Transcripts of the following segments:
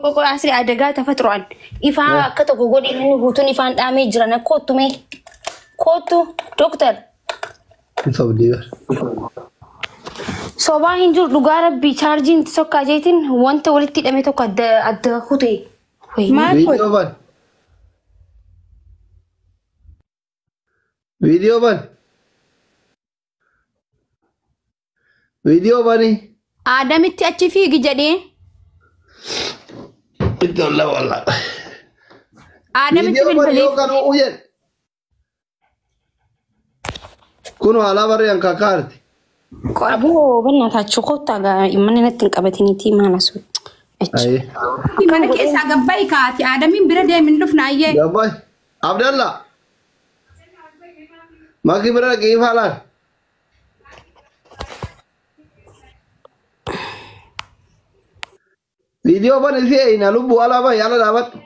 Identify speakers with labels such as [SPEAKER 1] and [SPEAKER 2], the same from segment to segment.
[SPEAKER 1] Qoqo asli adagaa tafaxro'an. Ifaa akka tokko godhe inni guutuun ifaan dhaamee jira. Na kottu mee. Kottu doktar.
[SPEAKER 2] Hin sobdii bar.
[SPEAKER 1] Sobaa hin jiru dhugaa rabbii chaarjiin sokkaa jeetiin wanta walitti hidhame tokko adda adda kute.
[SPEAKER 3] Maal kun?
[SPEAKER 2] Viidiyoo ban. Viidiyoo ban. Viidiyoo bani.
[SPEAKER 3] Aadamitti achi fiigi jedheen.
[SPEAKER 2] Itti olla walla.
[SPEAKER 3] Aadamitti
[SPEAKER 2] Viidiyoo bani
[SPEAKER 3] bilbilee.
[SPEAKER 2] yoo kan u'u jedhe. Kun haalaa barri an kakaarti.
[SPEAKER 1] Aboo bannataachuu kottaa gaa mana natti hin qabatiniitii maal asu.
[SPEAKER 2] Ayi.
[SPEAKER 3] Mana keessaa gabbayi kaati. Aadamiin bira deemin dhufna ayyee.
[SPEAKER 2] Gabbaay. Abdalla. Maki bira dhaqee ifaa laal. Viidiyoo bani si eeyna lubbuu alaa bahi ala dhaabadhu.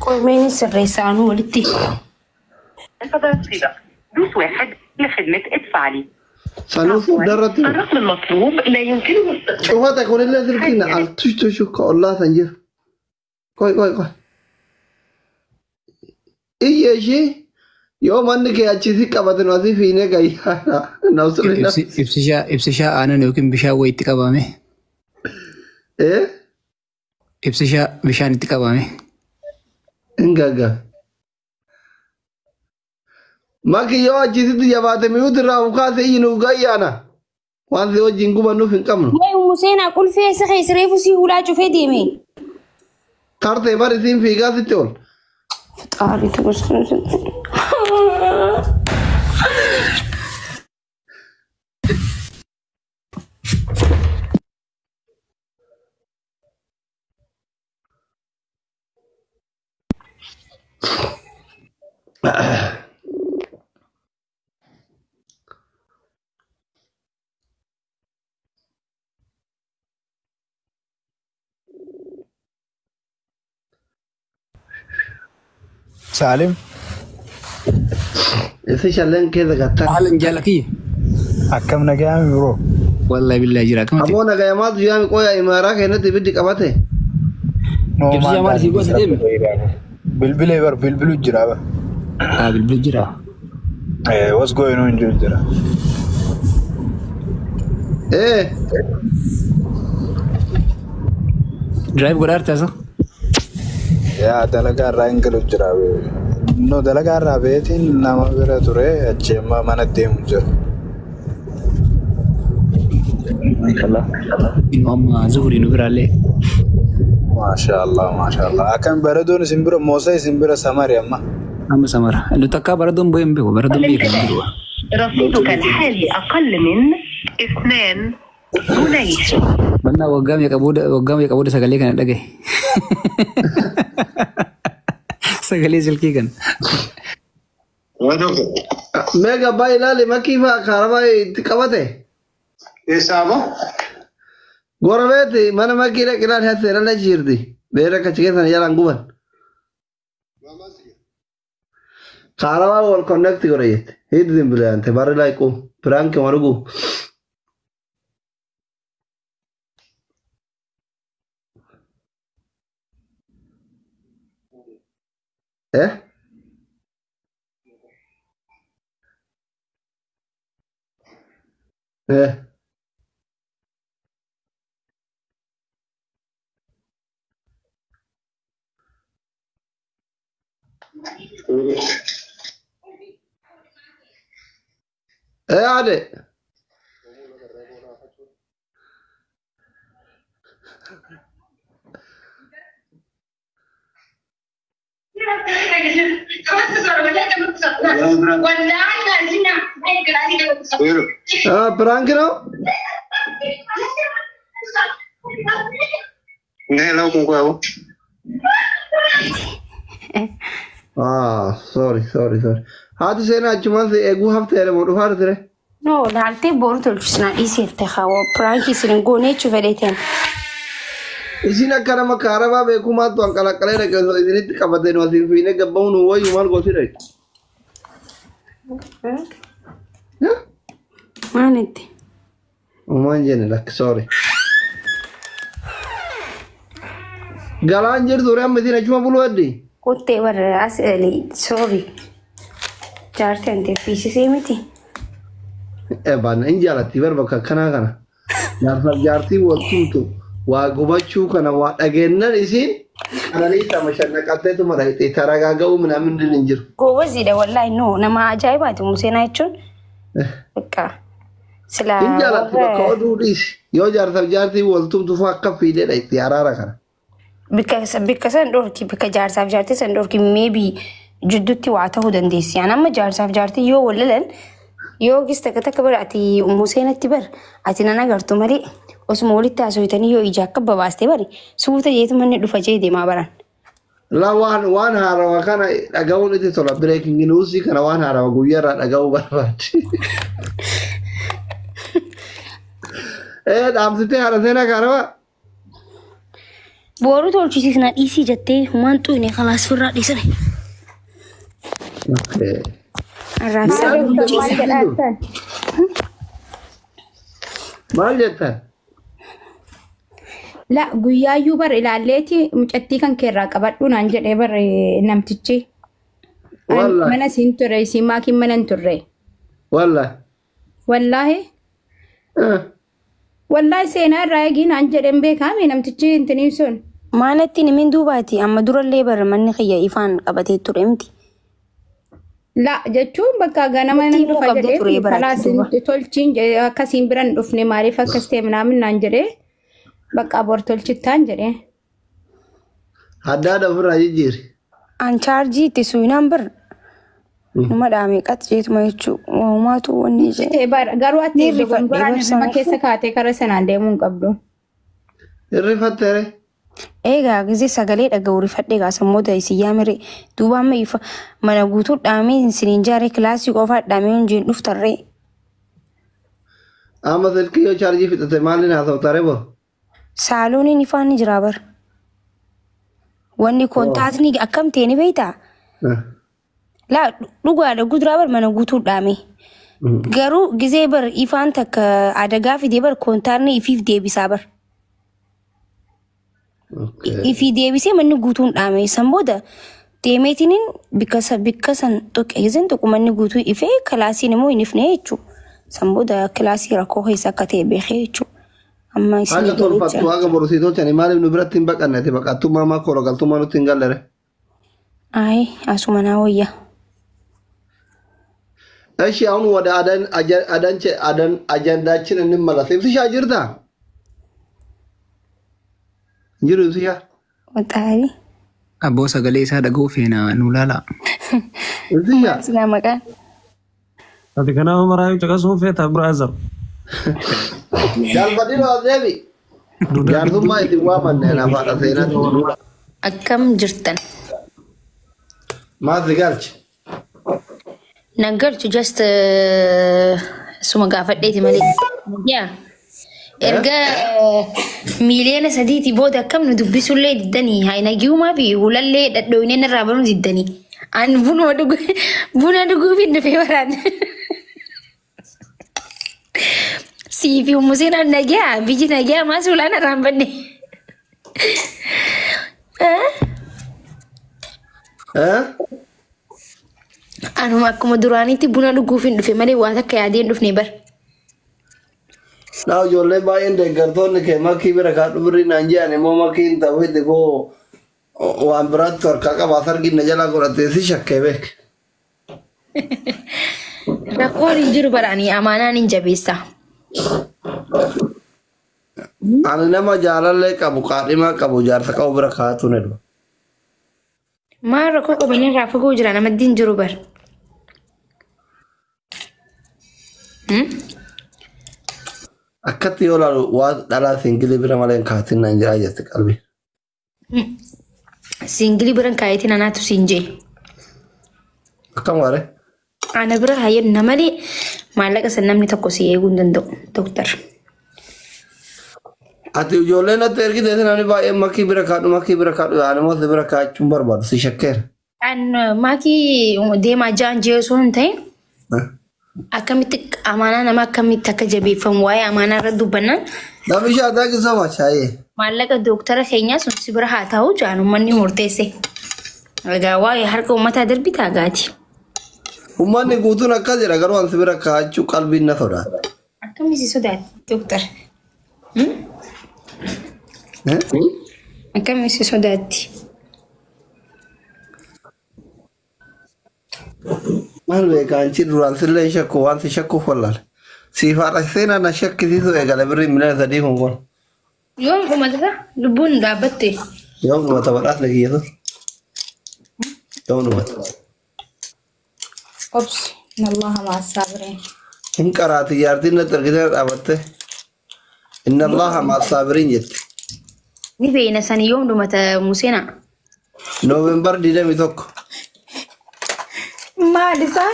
[SPEAKER 1] Qormeen sirreessaanuu walitti.
[SPEAKER 4] دوس واحد لخدمة ادفع لي.
[SPEAKER 2] Sanuu fuuldarratti.
[SPEAKER 4] الرقم المطلوب لا يمكنه
[SPEAKER 2] Cufata kunillee silkiin al tush tushu ka ollaa san jiru. Qoy qoy qoy. Iyya ishee yoo manni kee achi si qabate nu asii fiinee gayyaadha. Nabsulina.
[SPEAKER 5] Ibsishaa ibsishaa aannan yookiin bishaan wayii itti qabame.
[SPEAKER 2] Eh?
[SPEAKER 5] Ibsishaa bishaan itti qabame.
[SPEAKER 2] Hin gaggabe. Maki yoo achi sitti jabaate miyuuti irraa of kaase iyyi nu gayyaana. Waan si wajjin gubannuuf hin qabnu.
[SPEAKER 1] Wayi Museenaa qulfii eessa keessa reefu si hulaa cufee deeme.
[SPEAKER 2] Tartee bari siin fiigaa sitti ol.
[SPEAKER 1] Fixaarii tuqus.
[SPEAKER 6] Saalim.
[SPEAKER 2] Isi shalleen keessa gattaa.
[SPEAKER 5] Haalan jaalakiyya.
[SPEAKER 6] Akkam nagayaami biroo?
[SPEAKER 5] Wallahi billahi jira akkamati.
[SPEAKER 2] Ammoo nagayamaatu yaami qoya imaaraa keenyatti ibiddi qabate.
[SPEAKER 5] Ibsishaa maal sii gosa deeme?
[SPEAKER 6] Bilbilee bar bilbilu jira bar.
[SPEAKER 5] Haa bilbilu jira.
[SPEAKER 6] What's going on jiru jira.
[SPEAKER 2] Eh.
[SPEAKER 5] Drive godhaa jirta isa?
[SPEAKER 6] Yaa dalagaa irraa hin galu jira. No dalagaa irraa beetiin nama bira ture achi amma mana deemu jira.
[SPEAKER 5] Inu amma zuhurii nu biraallee.
[SPEAKER 6] Maashaallah maashaallah. Akkam baradoon isin bira moosa isin bira samari amma.
[SPEAKER 5] Amma samara. Nu takkaa baradoon bu'ee hin beeku baradoon biyya kana hin jiru.
[SPEAKER 4] رصيدك الحالي أقل من 2 جنيه.
[SPEAKER 5] Mannaa waggaa meeqa booda waggaa meeqa booda sagalee kana dhagaye. Sagalee silkii kana.
[SPEAKER 2] Mee gabbaa ilaali makii fa'aa kaarabaa itti qabate.
[SPEAKER 7] Eessaabo?
[SPEAKER 2] Gorabeeti mana makii dhaqi ilaali haa seeraan achi jirti. Beera akka achi keessan jalaan guban. Kaarabaa wal connect godhe jette. Hiddi bilaante barri laayiquu biraanki marugu. Eh? Eh. Eh ade. Ah prank ነው? Ah sorry sorry sorry. Haati seenaa achumaan si eeguu hafteere moo dhufaa ture?
[SPEAKER 1] No laaltee boru tolchisnaa dhiiseette haa piraankii isin hin goone jechuu fedheeteen.
[SPEAKER 2] Isin akka nama kaarabaa beekumaattu hanqalaqalee dhaqee osoo isinitti qabate nu asiin fiinee gabbamu nu wayyu maal gooti dhaqe?
[SPEAKER 1] Maal itti?
[SPEAKER 2] Uumaan jenne lakki sorry. Galaan jirtu ture amma isin achuma buluu addi.
[SPEAKER 1] Kuttee warra as sorry. Jaartii ante fiisisee miti.
[SPEAKER 2] Ebaan hin jaalatti bar bakka akkanaa kana. Jaarsaaf jaartii wal tumtu waa gubachuu kana waa dhageennan isiin qananiisaa mashannaqatteetuma dhaqxee taragaaga'uu minaamin hin jiru.
[SPEAKER 1] Goobaziidha wallaahi no nama ajaa'ibaati Museenaa jechuun. Bakka sila
[SPEAKER 2] Hin jaalatti bakka
[SPEAKER 1] warra
[SPEAKER 2] oduu dhiisi. Yoo jaarsaaf jaartii wal tumtu fa'aa akka fiidee dhaqxee araara kana.
[SPEAKER 1] Bikka san dhorki bikka jaarsaaf jaartii san dhorki maybe jidduutti waa ta'uu dandeessi. An amma jaarsaaf jaartii yoo wal lolan yoo gis takka takka bara ati Museenatti bar ati nan agartu malee osuma walitti haasofitanii yoo ija akka babaastee bari suuta jeetu manni dhufa jee deemaa baran.
[SPEAKER 2] La waan haarawaa kana dhaga'uun itti tola. Breaking news kana waan haarawaa guyyaarraa dhaga'uu barbaadi. Dhaamsitee haadha seenaa kaanama.
[SPEAKER 1] Booruu tolchisiis na dhiisii jettee humaan xuune kalaas firraa dhiisane. Arraabsaa
[SPEAKER 3] Maal
[SPEAKER 1] bulchiisa.
[SPEAKER 3] jedhaattan?
[SPEAKER 2] Maal jettan?
[SPEAKER 3] La guyyaayyuu bar ilaalleeti mucattii kan keerraa qabadhu naan jedhee bar namtichi. An
[SPEAKER 2] Wallahi.
[SPEAKER 3] Mana siin turre isiin maakiin mana hin turre.
[SPEAKER 2] Wallahi.
[SPEAKER 3] Wallaahi. Wallaahi seenaa irraa eegii naan jedheen beekame namtichi intiniin sun.
[SPEAKER 1] Maanatti nimin duubaati amma durallee bara manni kiyya ifaan qabatee ture miti.
[SPEAKER 3] La jechuun bakka ganama
[SPEAKER 1] Nutti
[SPEAKER 3] nan
[SPEAKER 1] himuu
[SPEAKER 3] dhufa
[SPEAKER 1] qabda
[SPEAKER 3] jedhee
[SPEAKER 1] ture bara
[SPEAKER 3] kalaas
[SPEAKER 1] duuba.
[SPEAKER 3] tolchiin akkasiin biran dhufne maaliif akkas ta'e minaamin naan jedhee bakka bor tolchittaan jedhee.
[SPEAKER 2] Haddaadha ofirraa jijjiiri.
[SPEAKER 1] An chaarjii itti suinaan bar numa dhaame qat jeetuma jechuu uumaatu wanni jee.
[SPEAKER 3] Ta'e bara garuu ati
[SPEAKER 1] Ni rifadhe
[SPEAKER 3] dogongoraan
[SPEAKER 1] bar
[SPEAKER 3] hirriba keessa kaatee karaa sanaan deemuu hin qabdu.
[SPEAKER 2] Irrifattere.
[SPEAKER 1] Egaa gisee sagalee dhaga'u rifadhe egaa sammoota isin yaamire duuba amma ifa mana guutuu dhaamee isiniin jaaree kilaasii qofaa dhaamee hundeen dhuftarree.
[SPEAKER 2] Amma silkii yoo chaarjii fixate maaliin haasawtaree bor?
[SPEAKER 1] Saalooniin ifaan ni jira bar. Wanni kontaatni akkam ta'e ni beektaa? Laa dhugaadha guduraa bar mana guutuu dhaame. Garuu gisee bar ifaan takka adagaa fidee bar kontaatni ifiif deebisaa bar. Ifii deebisee manni guutuun dhaame. San booda deemeetiniin bikka san tuqe giseen tuqu manni guutuu ifee kilaasiin immoo hin ifne jechuudha. San booda kilaasii rakkoo keessa akka ta'e beekee jechuudha. Amma isin
[SPEAKER 2] Haga tolfattu haga borusii tolchani maaliif nu biratti hin baqanne ati baqattummaa maa koora galtummaa nutti hin gallere.
[SPEAKER 1] Ayi asuma naa wayya.
[SPEAKER 2] እሺ አሁን ወደ አደን አደን አደን አጀንዳችን እንመለስ። ኢብስሻ ጅርታ ጅሩ ኢብስሻ
[SPEAKER 1] Waxaayi.
[SPEAKER 5] Abboo sagalee isaa dhaga'uu feena nu laala.
[SPEAKER 2] ኢብስሻ
[SPEAKER 1] Silaa maqaan.
[SPEAKER 8] Ati kanaaf maraayu caqasuun feeta brother.
[SPEAKER 2] ጃልፈዲኖ አዜቢ ጃርቱማ itti waamanne nafaadha seenatti
[SPEAKER 1] Akkam jirtan?
[SPEAKER 2] maal si galche
[SPEAKER 1] Nan galchu just suma gaafadheeti malee. Yaa. Erga 3 miiliyoona booda akkam nu dubbisullee diddanii haa nagiyumaa fi hulallee dhadhooyneen irraa banuu diddanii. An bunuma dhugu buna dhuguuf hin dhufee baraan. Sii fi Museen an nagiyaa biyyi nagiyaa maas hulaan irraan banne.
[SPEAKER 2] እ
[SPEAKER 1] Anuma akkuma duraanitti buna dhuguuf hin dhufe malee waan takka yaadee hin dhufne bar.
[SPEAKER 2] Naa ijoollee baay'een deeggartoonni kee makii bira kaadhu birrii naan jedhan immoo makiin ta'u itti koo waan biraatti harkaa qabaas arginna jalaa godhattee si shakkee beek.
[SPEAKER 1] Rakkoon hin jiru barani amaanaan hin jabeessa.
[SPEAKER 2] Ani nama jaalallee qabu qaadhimaa qabu jaarsa qabu bira kaa'atu ni dhufa.
[SPEAKER 1] Maal rakkoo qabanii irraa fagoo jira namatti hin jiru bar.
[SPEAKER 2] Akkatti yoo ilaalu waa dhalaa siingilii bira malee hin kaatin naan jedhaa jirti qalbii.
[SPEAKER 1] Siingilii bira hin kaayatiin anaatu siin jee.
[SPEAKER 2] Akkam waaree?
[SPEAKER 1] Ana bira hayyadna malee maallaqa san namni tokko si eeguu hin danda'u doktar.
[SPEAKER 2] Ati ijoollee natti ergite namni baay'een makii bira kaadhu makii bira kaadhu ani immoo si bira kaachuun barbaadu si shakkeera.
[SPEAKER 1] An maakii deemaa jaan jee osoo hin ta'in Akkamitti amaanaa nama akkamitti akka jabeeffamu waa'ee amaanaa irra dubbannaan.
[SPEAKER 2] Namisha, thank you so much. Aye.
[SPEAKER 1] Maallaqa dooktara keenyaa sun si bira haa ta'u jaan uummanni murteesse. Egaa waa'ee harka uummataa darbitaa gaati.
[SPEAKER 2] Uummanni guutuun akkas jedha garuu ansi bira kaa'achuu qalbiin na sodaata.
[SPEAKER 1] Akkamii si sodaatti dooktar? Akkamii si sodaatti?
[SPEAKER 2] Maal beekaa anchi duraan sillee shakku waan si shakkuuf wallaale. Siif haadha seenaa na shakkisiisu eegale birrii 3 million kun kun.
[SPEAKER 1] Yoom dhumata lubbuun dhaabbatte?
[SPEAKER 2] Yoom dhumata badhaasni kiyya sun? Yoom dhumata?
[SPEAKER 3] Obsi. Allaha ma'a saabiriin.
[SPEAKER 2] Hin qaraati jaartiin natti argitee dhaabatte. Inna Allaha ma'a saabiriin jetti.
[SPEAKER 1] Ni beeyna sani yoom dhumata Museenaa?
[SPEAKER 2] Noovembar 21.
[SPEAKER 3] Maal isaa?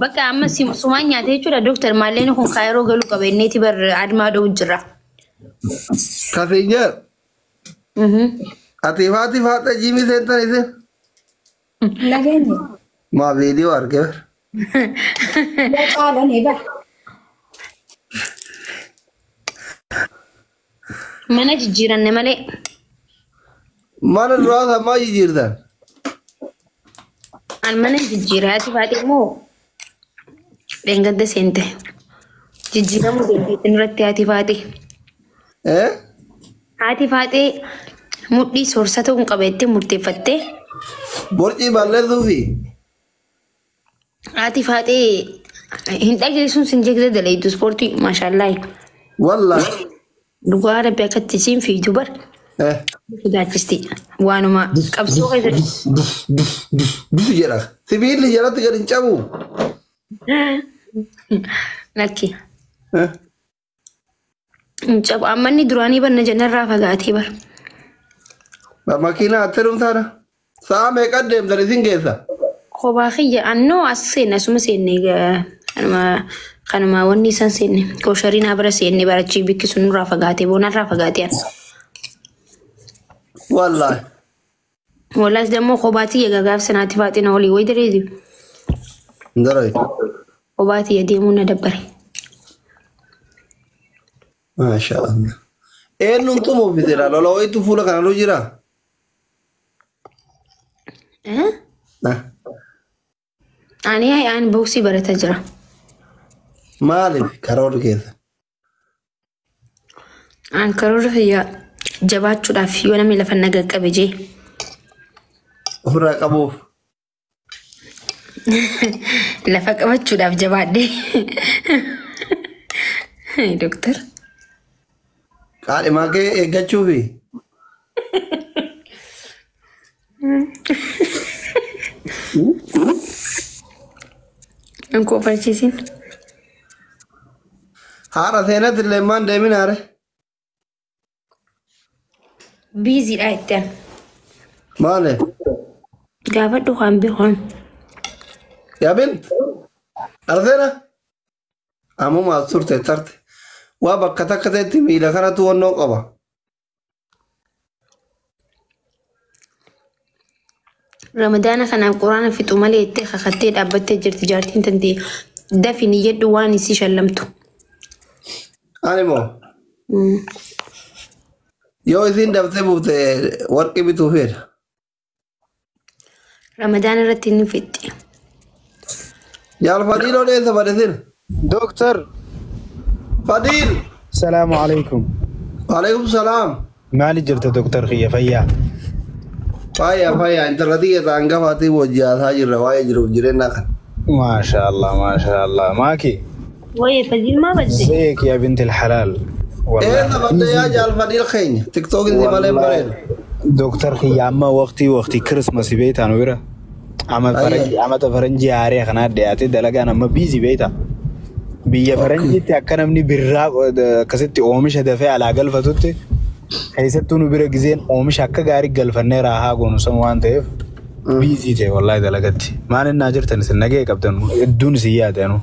[SPEAKER 1] Bakka amma sumaan nyaate jechuudha dooktar maalleen kun kaayiroo galuu qaba inneeti bar admaa dha'u jira.
[SPEAKER 2] Kafiinjeer. Ati faati faata jiimii seentan isin?
[SPEAKER 3] Nageenye.
[SPEAKER 2] Maa viidiyoo arge bar.
[SPEAKER 3] Yaa caalanii bar.
[SPEAKER 1] Mana jijjiiranne malee.
[SPEAKER 2] Mana duraa sammaa jijjiirtan.
[SPEAKER 1] An mana jijjiira haati faati immoo dheengadda seente. Jijjiiramuu dandeessin irratti haati faati.
[SPEAKER 2] Eh?
[SPEAKER 1] Haati faatee mudhii soorsa ta'uun qabeettee murteeffattee.
[SPEAKER 2] Borcii balleessuufi.
[SPEAKER 1] Haati faatee hin dhageessuun sin jeeqsa dalaytu ispoortii maashaallahi.
[SPEAKER 2] Wallaahi.
[SPEAKER 1] Dhugaa rabbi akkatti isiin fiitu bar.
[SPEAKER 2] Eh.
[SPEAKER 1] Sodaachisti. Waanuma qabsoo keessatti.
[SPEAKER 2] Duf duf duf duf jedha. Sibiilli jalatti gad hin cabu.
[SPEAKER 1] Lakki.
[SPEAKER 2] Eh.
[SPEAKER 1] Hin cabu. Amma inni duraanii barna jennarraa fagaatee bar.
[SPEAKER 2] Makiinaa atteerum taana. Sa'a meeqa deemtan isin geessa?
[SPEAKER 1] Kophaa kiyya annoo as seenne asuma seenne kanuma kanuma wanni isaan seenne koosharii naa bira seenne barachii bikki sun nurraa fagaatee boonarraa fagaatee an.
[SPEAKER 2] Wallaahi.
[SPEAKER 1] Wallaas dammoo kophaa tiyya gagaaf sanaatti faaxina olii wayi dareeti.
[SPEAKER 2] Daray.
[SPEAKER 1] Kophaa tiyya deemuu na dabbare.
[SPEAKER 2] Maasha Allah. Eenyuun xumuuf jira? Lola wayitu fuula kana nu jira?
[SPEAKER 1] Eh? Ani ani booksii barataa jira.
[SPEAKER 2] Maaliif karoora keessa?
[SPEAKER 1] An karoora kiyya jabaachuudhaaf yoo namni lafa na qaqqabe jee.
[SPEAKER 2] Ofirraa qabuuf.
[SPEAKER 1] Lafa qabachuudhaaf jabaadhe. Doktar.
[SPEAKER 2] Qaadhimaa kee eeggachuufi.
[SPEAKER 1] An koofarchiisin.
[SPEAKER 2] Haadha seenatti illee maan deemin haare?
[SPEAKER 1] Biiziidha itti an.
[SPEAKER 2] Maali?
[SPEAKER 1] Gaafadhu waan beekuun.
[SPEAKER 2] Yaa bint. Arseena? Ammuma as turte tarte. Waa bakka takka ta'etti miila kanatu wannoo qaba.
[SPEAKER 1] Ramadaana kanaaf quraana fixu malee itti kakattee dhaabbattee jirti jaartiin tantee dafi ni jedhu waan isii shallamtu.
[SPEAKER 2] Ani moo yoo isiin daftee buufte warqii bituu fedha.
[SPEAKER 1] Ramadaana irratti ni fixxi.
[SPEAKER 2] Jaal Fadiiloo dheessa badesin.
[SPEAKER 6] Doctor.
[SPEAKER 2] Fadiil.
[SPEAKER 6] Salaamu alaikum.
[SPEAKER 2] Waalaikum salaam.
[SPEAKER 6] Maali jirta Doctor kiyya fayyaa?
[SPEAKER 2] Fayyaa fayyaa intala tiyya hangafaatii wajjaasaa jirra waa'ee jiruuf jireenya kana.
[SPEAKER 6] Maasha Allah maasha Allah. Maaki.
[SPEAKER 1] Wayye Fadiil maa badde?
[SPEAKER 6] ازيك يا بنت الحلال؟
[SPEAKER 2] Eessa badde yaa jaal Fadiil keenya? Tiktookin si malee hin bareedu.
[SPEAKER 6] Doctor kiyya amma waqtii waqtii Christmas beektaa nu bira. Ama faranjii amata faranjii haaree kanaa dhiyaate dalagaan amma busy beektaa. Biyya faranjiitti akka namni birraa akkasitti oomisha dafee alaa galfatutti keessattuu nu bira gizeen oomisha akka gaarii galfannee raahaa goonu san waan ta'eef busy ta'e wallaahi dalagatti. Maal innaa jirtan isin nagee qabdan hedduun isin yaadanu.